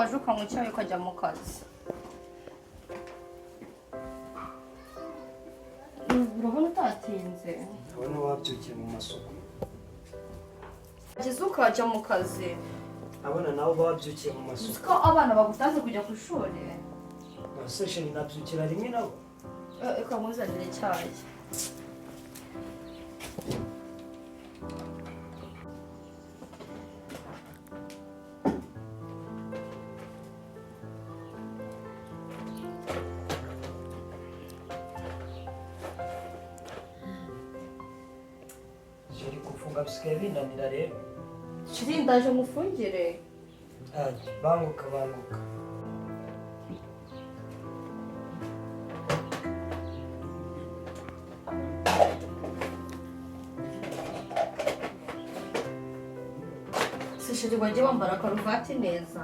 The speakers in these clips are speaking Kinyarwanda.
Waje ukanywa icyayi ukajya mu kazi. Urabona utatinze. Ndabona wabyukiye mu masuku. Ugeze ukajya mu kazi. Abona nawe uba wabyukiye mu masuku. Uzi ko abana bagutanze kujya ku ishuri? Ese chérie, nabyukira rimwe nabo. Reka nkuzanire icyayi. Chérie, gufunga bisigaye binanira rero. Chérie, ndaje ngufungire. Ay, banguka banguka. Se chérie, wajya wambara karuvati neza.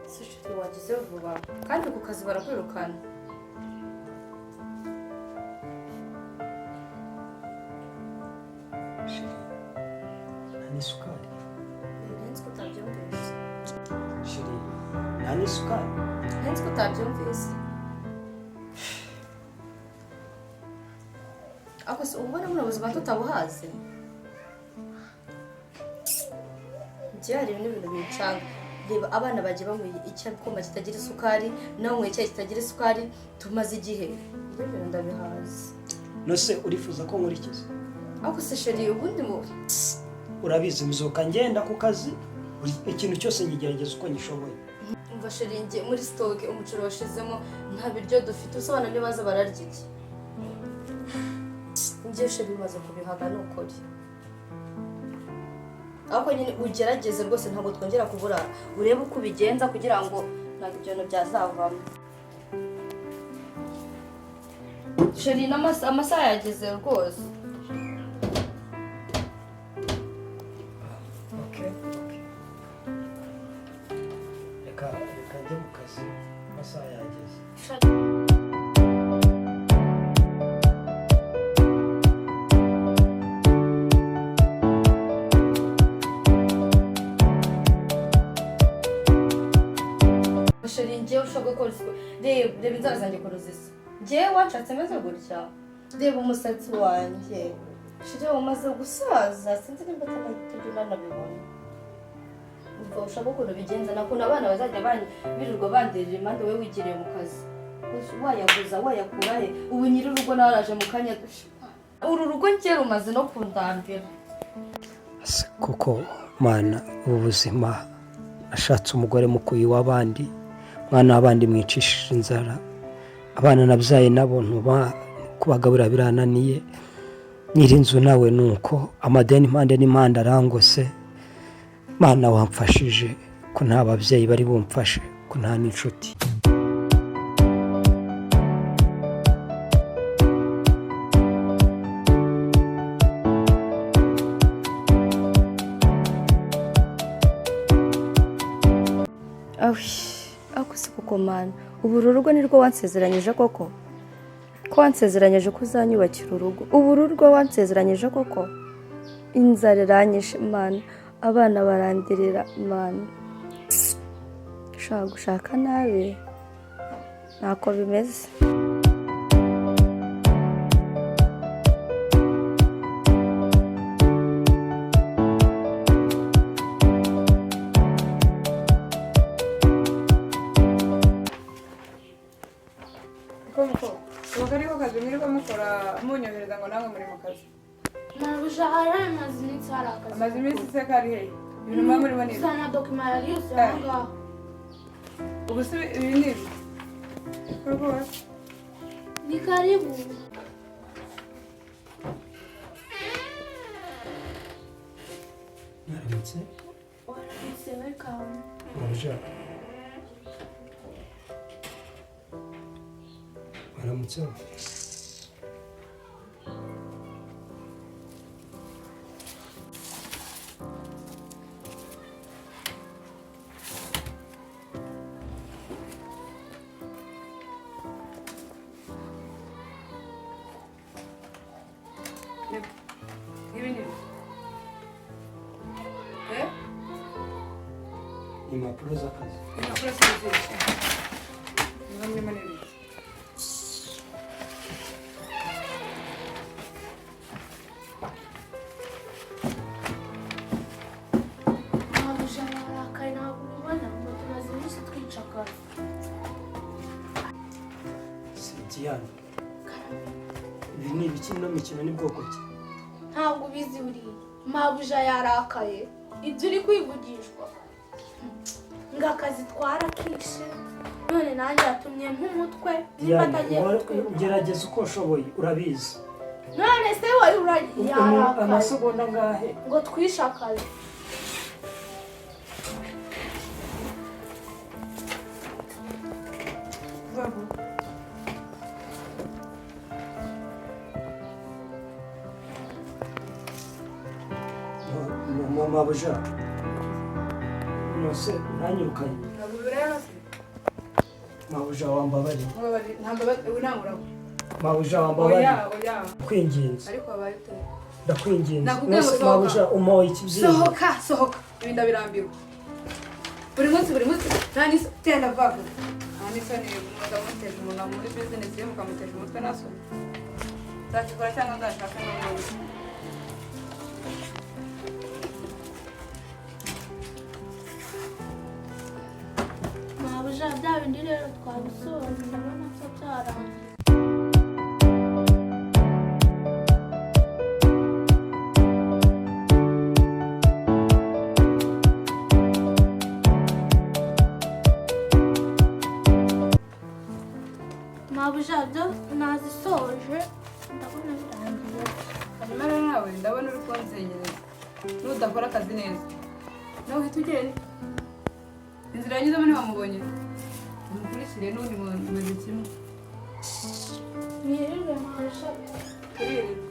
Se chérie, wagize vuba kandi ku kazi barakwirukana. Chérie, nta n'isukari. Nzi ko utabyumvise. Chérie, nta n'isukari. Nzi ko utabyumvise. Ako se ubona buno buzima tutabuhaze? Njye hari n'ibintu bincanga. Reba abana bagiye banywa icyakoma kitagira isukari, nawe unywa icyayi kitagira isukari, tumaze igihe. Ibyo bintu ndabihaze. Nose urifuza ko nkurikiza? Ako se chérie, ubundi mu Urabizi mzuka ngenda ku kazi, ikintu cyose nkigerageza uko ngishoboye. Umva chérie, njye muri stock umuceri washizemo, nta biryo dufite, usobanura nibaza bararya iki? Njye chérie bimaze kubihaga ni ukuri. Ariko nyine ugerageze rwose, ntabwo twongera kubura, urebe uko ubigenza kugira ngo ntabwo ibyo bintu byazavamo. Chérie, amasaha yageze rwose. Okay, okay. Reka reka njye mu kazi, amasaha yageze. Chérie, njyewe ushaka gukora isuku, reba reba inzara zanjye ukuntu zisa. Njyewe wanshatse meze gutya, reba umusatsi wanjye. Chérie, umaze gusaza, sinzi nimba atanajya unanabibona. Umva ushaka ukuntu ubigenza, nakuntu abana bazajya birirwa bandirira impande wowe wigiriye mu kazi. Wayaguza wayakura he? Ubu nyir'urugo nawe araje mu kanya. Uru rugo njye rumaze no kundambira. Kuko mana, ubu buzima nashatse umugore mukuyi w'abandi, mwana w'abandi mwicishije inzara, abana nabyaye nabo ntuba kubagaburira birananiye, nyir'inzu nawe nuko amadeni impande n'impande arangose. Mana wamfashije ko nta babyeyi bari bumfashe, ko nta n'inshuti. Ako si kuko mana, ubu uru rugo nirwo wansezeranyije koko? Ko wansezeranyije ko uzanyubakira urugo, ubu uru rugo wansezeranyije koko? Inzara iranyishe mana, abana barandirira mana. Ushaka gushaka nabi ntako bimeze. Ubu ariko kazi mwirirwa mukora munyohereza ngo namwe muri mu kazi. Mabuja hari amaze iminsi hari akazi. Amaze iminsi se kari hehe? Ibintu muba murimo ni ibi? Gusa na dokima yari yuzuye aho ngaho. Ubu se ibi ni ibi? Rwose. Ni karibu. Mwaramutse. Waramutse, welcome. Mabuja. Waramutse. Impapuro z'akazi. Impapuro z'akazi. Niba murimo n'ibiki. Mabuja yarakaye ntabwo ubibona ngo tumaze iminsi twica akazi. Diane, ibi ni ibiki? Ino mikino ni bwoko ki? Ntabwo ubizi buriya. Mabuja yarakaye. Ibyo uri kwivugishwa. Ngo akazi twarakishe. None nanjye yatumye nk'umutwe nimba atagiye kutwiruka. Gerageza uko ushoboye urabizi. None se wari yarakaye. Amasegonda angahe? Ngo twishe akazi. Mabuja, nose uranyirukanye. Ntabwo bireba se. Mabuja wambabariye. Mabuja Mabuja wambabariye. Oya, oya. Ndakwinginze. Ariko wabaye ute? Ndakwinginze. Nose mabuja umoye ikibyimba. Sohoka, sohoka. Ibi ndabirambiwe. Buri munsi buri munsi nta n'isoni tenda vavu. Nta n'isoni mukamuteje umuntu muri business ye mukamuteje umutwe naso. Nzakikora cyangwa nzashaka n'ubundi. Mabuja bya bindi rero twabisoje ndabona ko byarangiye. Mabuja byo nazisoje ndabona birangiye. Hanyuma rero nawe ndabona uri kunzenyereza. Nudakora akazi neza nawe uhita ugenda. Inzira yanyuzemo ntiwamubonye. Mukurikire n'undi mumeze kimwe. Mwirirwe mabuja. Turirirwa.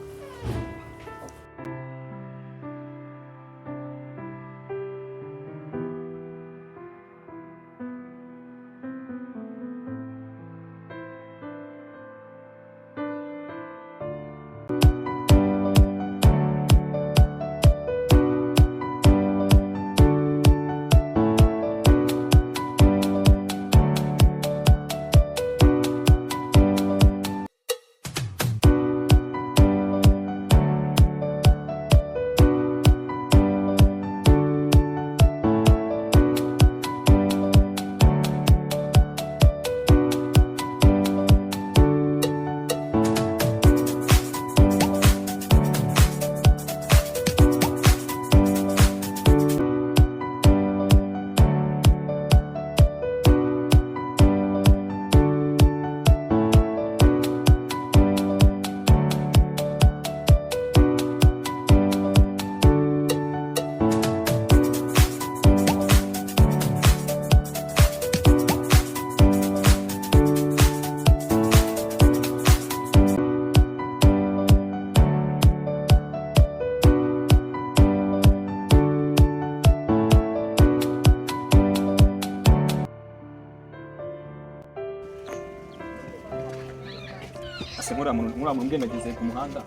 Muri muntu ngeze ku muhanda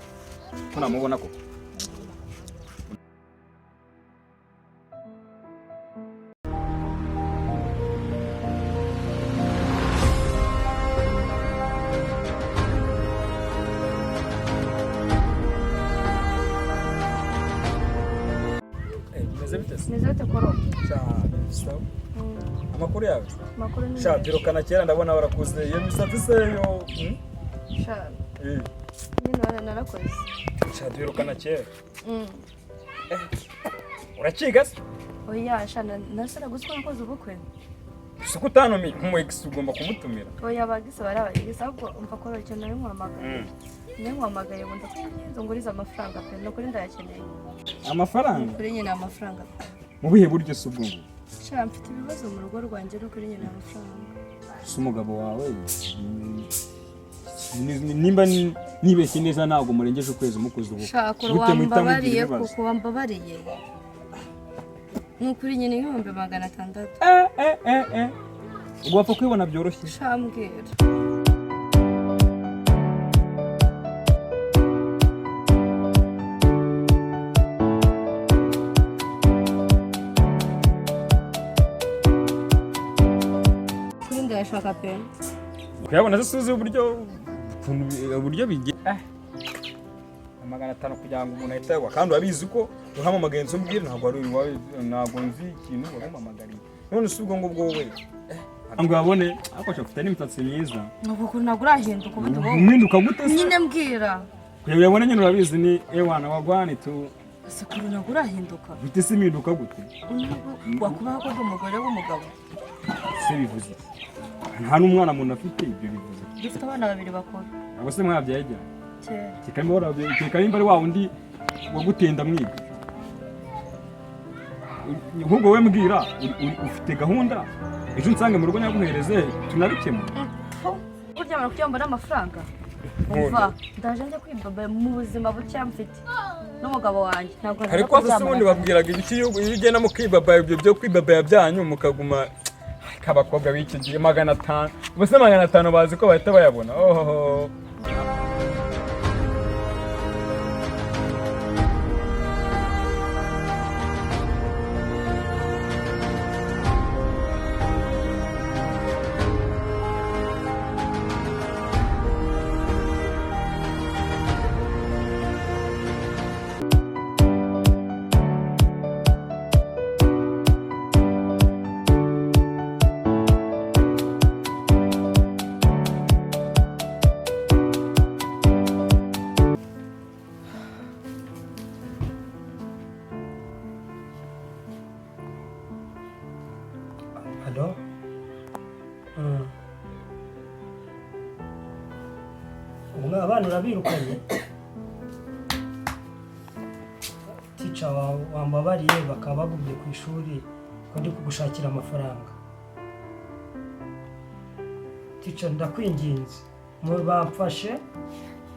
ko namubona koko. Meze bite koro? Amakuru yawe? Amakuru ni sha birukana kera ndabona warakuze iyo misatsi se yo. Sha. Nyine narakoze. Sha birukana kera. Urakiga se? Oya sha nasara gusa nakoze ubukwe. Suko utanumiye umu ex ugomba kumutumira. Oya bagise barabagise ahubwo umva ko icyo nari nkwamagaye. Nari nkwamagaye ngo ndakwinginze ngurize amafaranga pe no kuri ndayakeneye. Amafaranga? Kuri nyine amafaranga. Mu bihe buryo se ubwo ngo? Sha mfite ibibazo mu rugo rwanjye no kuri nyine amafaranga. Si umugabo wawe nimba nibeshye neza ntabwo murengeje ukwezi umukoze ubu. Shakura wambabariye kuko wambabariye. Nukuri nyine 600,000. Ubwo wapfa kwibona byoroshye. Shambwira. Ndayashaka pe. Kuyabona se suzi uburyo uburyo bigiye 500 kugira ngo umuntu ahite agwa, kandi urabizi ko uhamamagaye nzi umbwira, ntabwo wari ntabwo nzi ikintu wampamagariye. None si ubwo ngubwo wowe ngo uyabone, ariko ufite n'imisatsi myiza. Nuko ntabwo urahinduka ubundi wowe. Umpinduka gute se? Nyine mbwira. Kugira uyabone nyine urabizi ni ewana wagwani tu. Ese kuri ntabwo urahinduka? Gute se impinduka gute? Wakubaho ko ndi umugore w'umugabo. Se bivuze iki? Nta n'umwana muntu afite, ibyo bivuze iki? Dufite abana babiri bakuru. Ntabwo se mwabyaye ryari? Kera. Kereka nimba ari wa wundi wagutenda mwiga. Ahubwo wowe mbwira, ufite gahunda ejo nsange mu rugo nyaguhereze tunabikemura. Kuryamana kugira ngo mbone amafaranga. Umva, ndaje njya kwibaba mu buzima buke mfite n'umugabo wanjye. Ntabwo nza Ariko se kuryamana ubundi babwiraga ibiki iyo ugenda mukibabaya, ibyo byo kwibabaya byanyu mukaguma abakobwa b'iki gihe 500, ubuse 500 bazi ko bahita bayabona. Ohoho. Alo? Umwe abana urabirukanye? Tica wambabariye bakaba bagumye ku ishuri ko ndi kugushakira amafaranga. Tica ndakwinginze bamfashe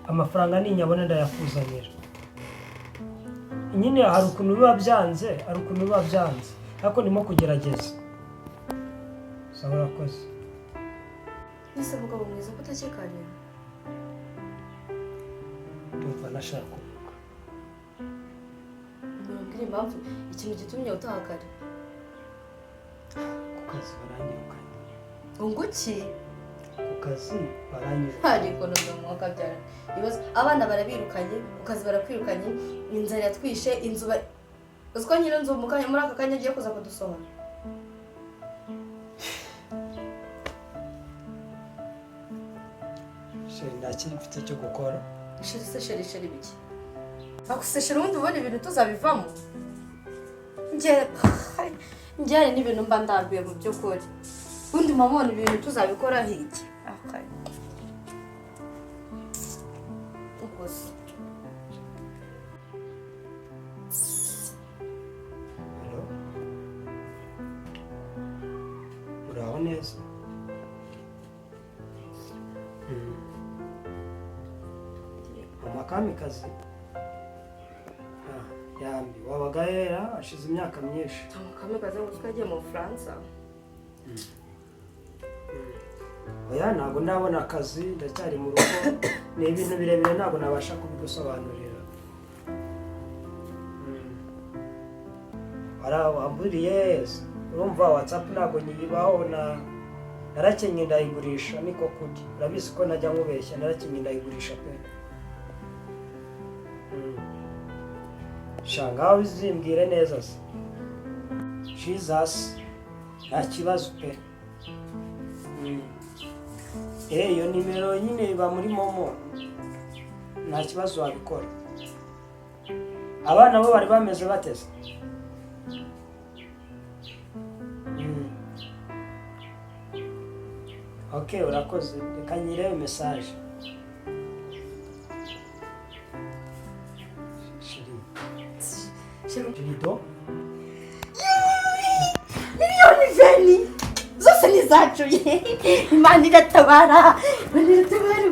amafaranga ninyabona ndayakuzanira. Nyine hari ukuntu biba byanze, hari ukuntu biba byanze ariko ndimo kugerageza. Sawa urakoze. Nise mugabo mwiza ko utakekanye. Ndumva nashaka kuvuga. Urabwira impamvu ikintu gitumye utaha kare. Ku kazi baranyirukanye. Unguki? Ku kazi baranyirukanye. Ariko none byara. Ibibazo abana barabirukanye, ku kazi barakwirukanye, inzara yatwishe, inzu uziko nyine inzu mu kanya muri aka kanya agiye kuza kudusohora. Sheri nta kintu mfite cyo gukora. Sheri se sheri sheri biki? Akuseshera ubundi ubona ibintu tuzabivamo. Nge hari n'ibintu mba ndambiwe mu by'ukuri. Ubundi mama ibintu tuzabikora hiki. Okay. Ubwo se. Alo? Uraho neza? Mama Kamikazi? Yambi, wabaga yera ashize imyaka myinshi. Kamikazi ngo twagiye mu Bufaransa. Oya ntabwo ndabona akazi, ndacyari mu rugo. Ni ibintu birebire ntabwo nabasha kubigusobanurira. Wamburiye, urumva WhatsApp ntabwo nyibaho na narakenye ndayigurisha niko kuri. Urabizi ko najya nkubeshya, narakenye ndayigurisha pe. Shanga uzimbwire neza se. Jesus nta kibazo pe. Iyo nimero nyine iba muri momo, nta kibazo wabikora. Abana bo bari bameze bateze. Okay, urakoze. Reka nyirebe message. Sheri do. Miliyoni veni zose ni zacu. Imana iratabara, Imana iratabara.